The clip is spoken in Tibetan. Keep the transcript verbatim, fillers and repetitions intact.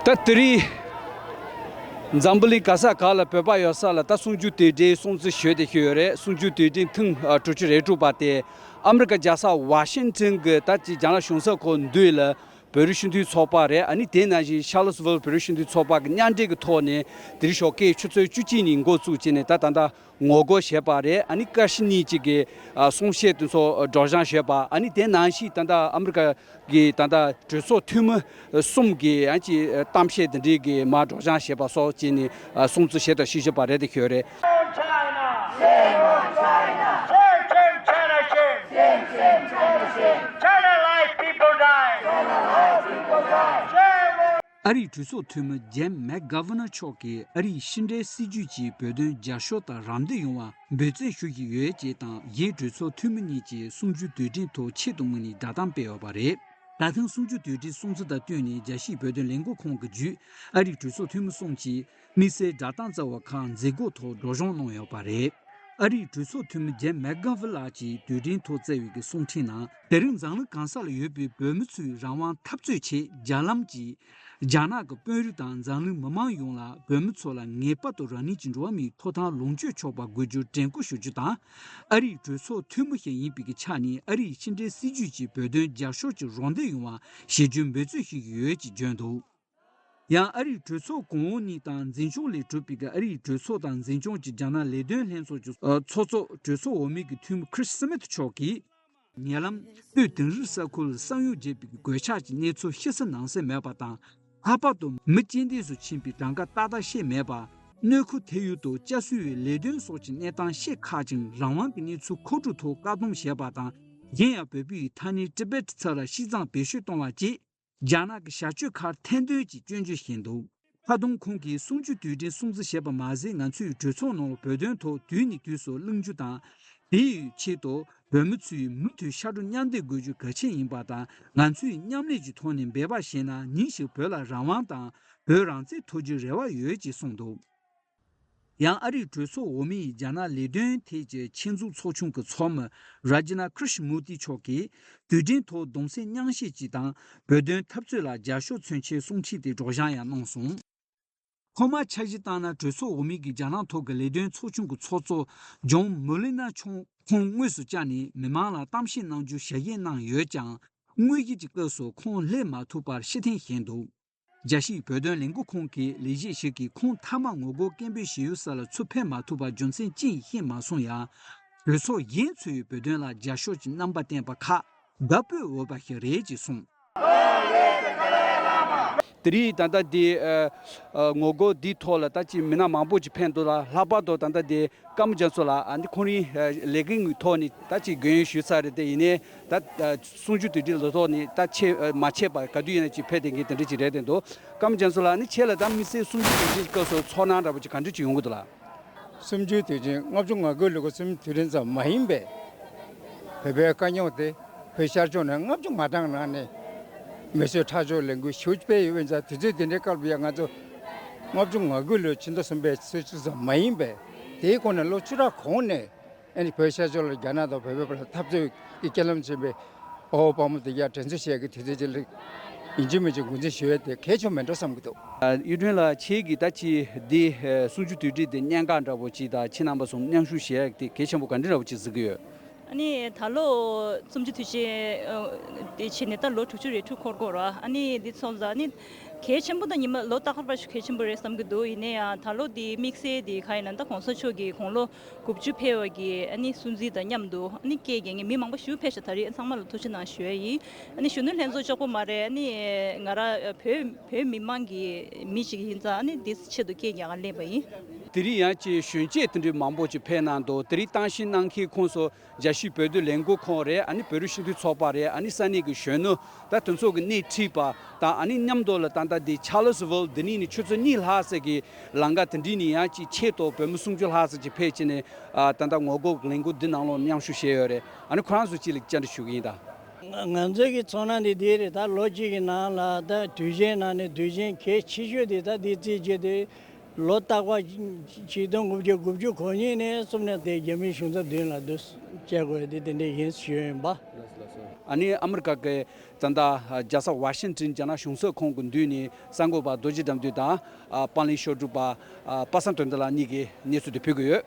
ད་དེ་རིང་འཛམ་བུ་གླིང་ག་ས་ག་ལ་བོད་པ་ཡོད་ས་ལ་ད་གསུམ་བཅུ་དུས་དྲན་སྲུང་བརྩི་ཞུས་ཏེ་ཞུས་ཡོད་རེད། གསུམ་བཅུ་དུས་དྲན་ཐེངས་ཨ་དྲུག་ཅུ་རེ་དྲུག་པ་དེ་ཨ་མི་རི་ཀ་རྒྱལ་ས་ཝ་ཤིང་ཊོན་གྱི་ད་ཅིག་རྒྱ་ནག་གཞུང་ས་ཁོངས་མདུན་ལ་བོད་རིགས་སྤྱི་མཐུན་ཚོགས་པ་རེད། ཨ་ནི་དེ་ནང་བཞིན་ཤར་ལོ་སི་ཝིལ་བོད་རིགས་སྤྱི་མཐུན་ཚོགས་པ་གི་མཉམ་འབྲེལ་གྱི་ཐོག་ནས་དེ་རིང་ཞོགས་ཀས་ཆུ་ཚོད་བཅུ་གཅིག་ནས་འགོ་བཙུགས་བྱས་ནས་ད་ད་ལྟ་ངོ་རྒོལ་བྱས་པ་རེད། ཨ་ནི་ཀ་ཤི་གཉིས་གཅིག་གི་ཨ་གསུང་བཤད་དེ་ཚོ་སྒྲོག་སྦྱང་བྱས་པ། ཨ་ནི་དེ་ནང་བཞིན་ད་ལྟ་ཨ་མི་རི་ཀ་གི་ད་ལྟ་གྲོས་ཚོགས་འཐུས་མི་གསུམ་གྱིས་ཨ་ཅིག་གཏམ་བཤད་དེ་འདྲའི་གི་མར་སྒྲོག་སྦྱང་བྱས་པ་སོགས་བྱས་ནས་ཨ་སྲུང་བརྩི་བྱས་དང་བྱེད་བཞིན་པ་རེད་དེ་ཞུ་རེད། Shame on China! Shame on China! Shame, shame, China, shame! Shame, shame, China, shame! China lies, people die! China lies, people die! Shame on ཨ་རིའི་གྲོས་ཚོགས་འཐུས་མི་ཇེམ་མེག་གྷ་ཝར་ནར་མཆོག་གིས་ཨ་རིའི་ཕྱི་འབྲེལ་སྲིད་ཇུས་ཀྱིས་བོད་དོན་རྒྱབ་སྐྱོར་དང་རམ་འདེགས་ཡོང་བར་འབོད་ཚིག་ཞུ་བཞིན་ཡོད་ཅེས་དང་། གཞན་གྲོས་ཚོགས་འཐུས་མི་གཉིས་ཀྱིས་གསུམ་བཅུའི་དུས་དྲན་ཐོག་ཆེད་དུ་དངོས་གནས་བསྒྲགས་གཏམ་སྤེལ་ཡོད་པ་རེད། ད་ཐེངས་གསུམ་བཅུའི་དུས་དྲན་སྲུང་བརྩི་དང་བསྟུན་ནས་རྒྱལ་སྤྱིའི་བོད་དོན་ལས་འགུལ་ཁང་གི་བརྒྱུད་ཨ་རིའི་གྲོས་ཚོགས་འཐུས་མི་གསུམ་གྱིས་དམིགས་བསལ་བསྒྲགས་གཏམ་བསྩལ་བ་ཁག་མཛད་སྒོ་ཐོག་སྒྲོག་སྦྱང་གནང་ཡོད་པ་རེད། ཨ་རིའི་གྲོས་ཚོགས་འཐུས་མི་ཇེམ་མེག་གྷ་ཝར་ལགས་ཀྱིས་དུས་དྲན་ཐོག་བསྩལ་བའི་གསུང་འཕྲིན་ནང་། དེ་རིང་འཛམ་གླིང་གང་ས་ལ་ཡོད་པའི་བོད་མི་ཚོའི་རང་དབང་འཐབ་རྩོད་ཆེད་རྒྱ་ལམ་གྱིས་རྒྱ་ནག་གི་དཔོན་རིགས་དང་འཛམ་གླིང་མི་མང་ཡོངས་ལ་བོད་མི་ཚོ་ལ་ངེས་པར་དུ་རང་ཉིད་ཀྱི་འགྲོ་བ་མིའི་ཐོབ་ཐང་ལོངས་སྤྱོད་ཆོག་པ་དགོས་རྒྱུར་དྲན་སྐུལ་ཞུ་རྒྱུ་དང་། ཨ་རིའི་གྲོས་ཚོགས་འཐུས་མི་ཞིག་ཡིན་པའི་ཆ་ནས་ཨ་རིའི་ཕྱི་འབྲེལ་སྲིད་ཇུས་ཀྱིས་བོད་དོན་རྒྱབ་སྐྱོར་གྱི་རོགས་འདེགས་ཡོང་བ་བྱེད་རྒྱུའི་འབོད་ཚིག་ཞུ་གི་ཡོད་ཅེས་བརྗོད་འདུག་ཡང་ཨ་རིའི་གྲོས་ཚོགས་གོང་འོག་གཉིས་དང་འཛིན་སྐྱོང་ལས་གྲུབ་པའི་ཨ་རིའི་གྲོས་ཚོགས་དང་འཛིན་སྐྱོང་གི་རྒྱ་ནག་ལས་དོན་ལྷན་ཚོགས་ཀྱི་ཚོགས་གཙོ་གྲོས་ཚོགས་འོག་མའི་འཐུས་མི་ཁྲིས་སི་མིཐ་མཆོག་གིས། ཉེ་ལམ་དབུས་དིང་རི་ས་ཁུལ་ས་ཡོམ་བརྒྱབ་པའི་གོད་ཆག་གི་གནས་ཚུལ་ཤི་གསོན་གནང་སྲོལ་མེད་པ་དང་། ལྷག་པར་དུ་མི་རྐྱེན་འདས་སུ་ཕྱིན་པའི་གྲངས་ཀ་ཏག་ཏག་ཤེས་མེད་པ། གནོད་འཁོར་དེ་ཡུལ་དུ་བསྐྱར་གསོའི་ལས་དོན་སོགས་ཀྱི་གནས་སྟངས་ཤེས་ཁག་ཅིང་། རང་དབང་གི་གནས་ཚུལ་མཁོ་སྒྲུབ་ཐོག་བཀག་སྡོམ་བྱས་པ་དང་། གཞན་ཡང་བོད་པའི་ཐ་སྙད་ཊི་བེ་ཊི་ཚབ་ལ་ཤིས་ཙང་བེད་སྤྱོད་གཏོང་བ་བཅས། རྒྱ་ནག་གི་བྱ་སྤྱོད་ཁག་ཐེར་འདོན་གྱིས་སྐྱོན་བརྗོད་བྱས་འདུག་ད་དུང་ཁོང་གིས་གསུམ་བཅུའི་དུས་དྲན་སྲུང་བརྩི་བྱས་པ་མ་ཟད། ང་ཚོའི་གྲོས་ཚོགས་ནང་ལ་བོད་དོན་ཐོག་དུས་ནས་དུས་སུ་གླེང་རྒྱུ་དང་། དེའི་ཆེད་དུ་བོད་མི་ཚོས་མུ་མཐུད་ཕྱར་གྲུ་མཉམ་འདེགས་དགོས་རྒྱུ་གལ་ཆེན་ཡིན་པ་དང་། ང་ཚོས་མཉམ་ལས་ཀྱི་ཐོག་ནས་འབད་པ་བྱས་ན་ཉིན་ཞིག་བོད་ལ་རང་དབང་དང་བོད་རང་བཙན་ཐོབ་རྒྱུའི་རེ་བ་ཡོད་ཅེས་གསུངས་འདུག་ཡང་ཨ་རིའི་གྲོས་ཚོགས་འོག་མའི་རྒྱ་ནག་ལས་དོན་ཐད་ཀྱི་ཆེད་འཛུགས་ཚོགས་ཆུང་གི་ཚོགས་མི་ར་ཇི་ན་ཁྲི་ཤི་མུར་ཏི་མཆོག་གིས་དུས་དྲན་ཐོག་གདུང་སེམས་མཉམ་བསྐྱེད་ཅིག་དང་། བོད་དོན་འཐབ་རྩོད་ལ་རྒྱབ་སྐྱོར་མཚོན་ཆེད་གསུང་འཕྲིན་དེ་སྒྲོག་སྦྱང་ཡང་གནང་སོང་། ཐོག་མར་འཆར་གཞི་བཏང་ན། གྲོས་ཚོགས་འོག་མའི་རྒྱ་ནག་ཐོག་གི་ལས་དོན་ཚོགས་ཆུང་གི་ཚོགས་གཙོ་ཇོན་མུ་ལི་ནར་མཆོག་ཁོང་དངོས་སུ་བཅར་ནས་མི་མང་ལ་གཏམ་བཤད་གནང་རྒྱུའི་ཞལ་བཞེས་གནང་ཡོད་ཀྱང་། དངོས་གཞི་གྱི་སྐབས་སུ་ཁོང་སླེབས་མ་ཐུབ་པར་ཕྱིར་འཐེན་བྱས་འདུག་རྒྱལ་སྤྱིའི་བོད་དོན་ལས་འགུལ་ཁང་གི་ལས་བྱེད་ཞིག་གིས་ཁོང་མཐའ་མ་ངོ་རྒོལ་སྐད་འབོད་ཞུ་ཡུལ་ས་ལ་ཚུར་ཕེབས་མ་ཐུབ་པར་རྒྱུ་མཚན་ཅི་ཡིན་ཤེས་མ་སོང་ཡང་། གྲོས་ཚོགས་གཞན་ཚོས་བོད་དོན་ལ་རྒྱབ་སྐྱོར་གྱི་རྣམ་པ་བསྟན་པ་ཁག་དགའ་སྤོབས་འོས་པ་ཞིག་རེད་ཅེས་གསུངས། དེ་རིང་ད་ལྟ་འདི་ཨ་ཨ་ངོ་རྒོལ་འདིའི་ཐོག་ལ་ད་ཅིག་མི་སྣ་མང་པོ་ཅིག་ཕེབས་འདུག་ལ། ལྷག་པར་དུ་ད་ལྟ་འདི་ཀརྨ་རྒྱ་མཚོ་ལགས། ཨ་ནི་ཁོང་རང་ཨ་ལས་འགུལ་གྱི་ཐོག་ནས་ད་ཅིག་རྒྱུན་ཞུས་ཚར་རེད་དེ། ཡིན་ནའི་ད་ཨ་གསུམ་བཅུའི་དུས་དྲན་ལོ་ཐོག་ནས་ད་ཆེ་ཨ་མ་ཆད་པར་ག་དུས་ཡིན་ན་ཅིག་ཕེབས་བསྡད་མཁན་དེ་འདྲ་ཅིག་རེད་བསྡད་འདུག་ཀརྨ་རྒྱ་མཚོ་ལགས། ཨ་ནི་ཁྱེད་ལ་ད་དམིགས་བསལ་གསུམ་བཅུའི་དུས་དྲན་གྱི་སྐབས་སུ་ཚོར་སྣང་འདྲ་པོ་ཅིག་ག་འདྲ་ཅིག་ཡོང་གི་འདུག་ལགས། གསུམ་བཅུའི་དུས་དྲན་ལྔ་བཅུ་ང་དགུའི་ལོ་འཁོར་གསུམ་བཅུའི་དུས་དྲན་ཙམ་མ་ཡིན་པའི་བོད་པའི་དཀའ་རྙོག་དེ་བོད་ཤར་ཕྱོགས་ནས་ལྔ་བཅུ་ང་གྲངས་ནང་ནས་མི་གསོད་ཁྲག་སྦྱོར་ལས་འགུལ་ཞེ་པོ་ཅིག་སྤེལ་ཡོད་པ་ཡིན་ཙང་། དུས་ཚོད་དེ་འདྲའི་སྐབས་ལ་ཡང་ང་ཚོ་ལྔ་བཅུ་ང་དགུ་ལོའི་ཕྱི་ཟླ་གསུམ་པའི་ཚེས་བཅུ་ཙམ་མ་ཡིན་པའི་དེའི་གོང་ནས་ལོ་བཅུ་ཕྲག་གོང་ནས་ཨ་ནི་བོད་ཤར་ཕྱོགས་ལ་རྒྱ་ནག་དང་བོད་པའི་བར་ལ་འཐབ་རྩོད་ཀྱི་རྐྱེན་ལམ་ཕྱིན་པའི་དཔའ་བོ་དཔའ་མོ་དེ་ག་དྲན་གསོ་བྱེད་ཀྱི་དུས་ཚོད་ཅིག་ལ་ཡིན་གཅིག་མིན་གཅིག་འགོ་འཛིན་ཞུ་ཡས་དེ་གལ་ཆེན་པོ་མེད་འགྲོ་བསམ་གྱི་འདུག་ཨ་གཡུ་སྒྲོན་ལགས། ཁྱེད་ཀྱིས་ད་ཅི་འདི་ཨ་གསུམ་བཅུའི་དུས་དྲན་དེ་གནད་འགག་འདྲ་པོ་ཅིག་དང་ཁྱེད་རྣམ་པ་གསུམ་མཉམ་ཞུགས་བྱེད་ཡས་དེ་གལ་ཆེན་པོ་ག་འདྲ་འདྲ་པོ་ཅིག་གཟིགས་ཀྱི་ཡོད། ཨ་ནི་ད་ལོ་གསུམ་བཅུ་དུས་ཆེན་ཨ་དེ་བྱས་ནས་ད་ལོ་དྲུག་ཅུ་རེ་དྲུག་འཁོར་གྱི་ཡོད་རེད། ཨ་ནི་འདི་ཚོ་ལ་ཨ་ནི་གལ་ཆེན་པོ་དང་ཉི་མ་ལོ་རྟག་པར་ཞིག་གལ་ཆེན་པོ་རེད་བསམ་གྱི་འདུག་ཡིན་ན་ཡང་ད་ལོ་འདི་དམིགས་བསལ་འདི་གང་ཡིན་ན། ད་གོང་ས་མཆོག་གིས་དགུང་ལོ་དགུ་བཅུ་ཕེབས་པ་གི་ཨ་ནི་སྲུང་བརྩི་དང་མཉམ་དུ་ཨ་ནི་སྐད་རྒྱག་མཁན་མི་མང་པོ་ཞིག་ཕེབས་ཤག་ད་རེས་ཚང་མ་ལ་ཐུགས་རྗེ་གནང་ཞུ་ཡ་ཡིན། ཨ་ནི་གཞོན་ནུ་ལྷན་ཚོགས་གཅིག་པོ་མ་རེད། ཨ་ནི་ང་རང་བོད་བོད་མི་མང་གི་མི་ཞིག་ཡིན་ཙང་། ཨ་ནི་འདི་ཆེད་དུ་སྐད་རྒྱག་ག་སླེབས་པ་ཡིན། དེ་རིང་ཡང་ཅིག་གཞོན་སྐྱེས་དེ་འདྲའི་མང་པོ་ཅིག་ཕེབས་གནང་འདུག་དེ་རིང་གཏམ་བཤད་གནང་མཁན་ཁོངས་སུ་རྒྱལ་སྤྱིའི་བོད་དོན་ལས་འགུལ་ཁང་རེད། ཨ་ནི་བོད་རིགས་སྤྱི་མཐུན་ཚོགས་པ་རེད། ཨ་ནི་ས་གནས་ཀྱི་གཞོན་ནུ་ད་དེ་ཚོ་གི་སྣེ་ཁྲིད་པ་དང་། ཨ་ནི་མཉམ་དུ་ལ་ད་ལྟ་འདི་ཆཱ་ལི་སི་ཝིལ་འདི་ནས་ནི་ཆུ་ཚོད་གཉིས་ལྷག་ཙམ་གྱི་ལམ་ཁ་དེ་འདྲ་ནས་ཡང་ཅིག་ཆེད་དུ་བོད་མི་སུམ་ཅུ་ལྷག་ཙམ་ཅིག་ཕེབས་བྱས་ནས་ཨ་ད་ལྟ་ངོ་རྒོལ་ལས་འགུལ་འདི་ནང་ལོགས་མཉམ་ཞུགས་བྱས་ཡོད་རེད། ཨ་ནི་ཁོ་རང་ཚོ་ཅིག་ལ་བཅར་འདྲི་ཞུ་གི་ཡིན་ད། ང་ང་ཚོའི་གི་ཚོར་སྣང་འདི་འདི་རེད། ད་ལོ་གཅིག་གི་ནང་ལ་ད་དུས་ཆེན་ནང་ནས་དུས་ཆེན་གལ་ཆེ་ཤོས་དེ་ད་འདི་རྩིས་བྱས་དུས་ལོ་རྟག་པར་ཆིག་སྟོང་དགུ་བརྒྱ་དགུ་བཅུ་གོ་གཉིས་ནས་གསུམ་ནས་དེ་རྒྱ་མིའི་གཞུང་ཚབ་མདུན་ལ་འདུག་བཅར་དགོས་དེ་དེ་འདྲ་ཡིན་ཞུས་ཡིན་པ། ལགས་སོ། ལགས་སོ། ཨ་ནི་ཨ་མི་རི་ཀ་གི་ད་ལྟ་རྒྱལ་ས་ཝ་ཤིང་ཊོན་རྒྱ་ནག་གཞུང་ཚབ་ཁང་གི་མདུན་ནས་གསར་འགོད་པ་རྡོ་རྗེ་དགྲ་འདུལ་དང་། ཨ། པང་གླིང་ཤོག་སྒྲིག་པ། ཨ། པ་སངས་དོན་ལྡན་ལགས་གཉིས་ཀྱིས་གནས་ཚུལ་དེ་ཕུལ་གྱི་ཡོད།